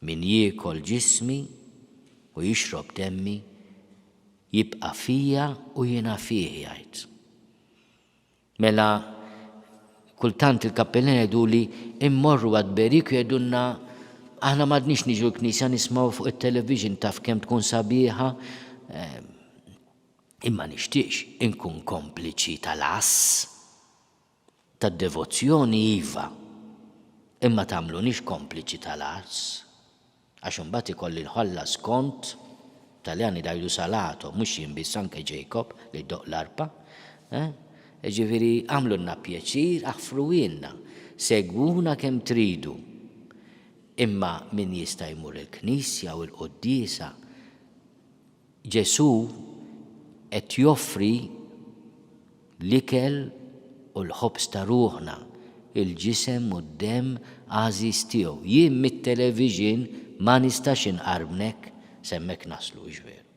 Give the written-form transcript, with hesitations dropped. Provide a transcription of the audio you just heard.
Min jiekol ġismi u jixrob demmi jibqa' fija u jiena fih, jgħid. Mela, kultant il-kappellani jgħiduli immorru għat-tberik u jgħidulna aħna m'għadniex niġu l-knisja nismgħu fuq it-television taf kemm tkun sabiħa. Imma nixtieqx inkun kompliċi tal-għażż. Tad-devozzjoni iva, imma tagħmlunix kompliċi tal-għażż. Għax imbagħad ikolli nħallas kont, Taljani jgħidu salato, mhux jien biss anke Jacob li jdoqq l-arpa. Eh? Jiġifieri agħmlulna pjaċir, aħfruhielna, segwuna kemm tridu. Imma min jista' jmur il-knisja u l-quddiesa, Ġesù qed joffri l-ikel u l-ħobż ta' ruħna, il-ġisem u d-demm għażiż tiegħu. Jien mit-television ma nistax inqarbnek, s'hemmhekk naslu, hux veru?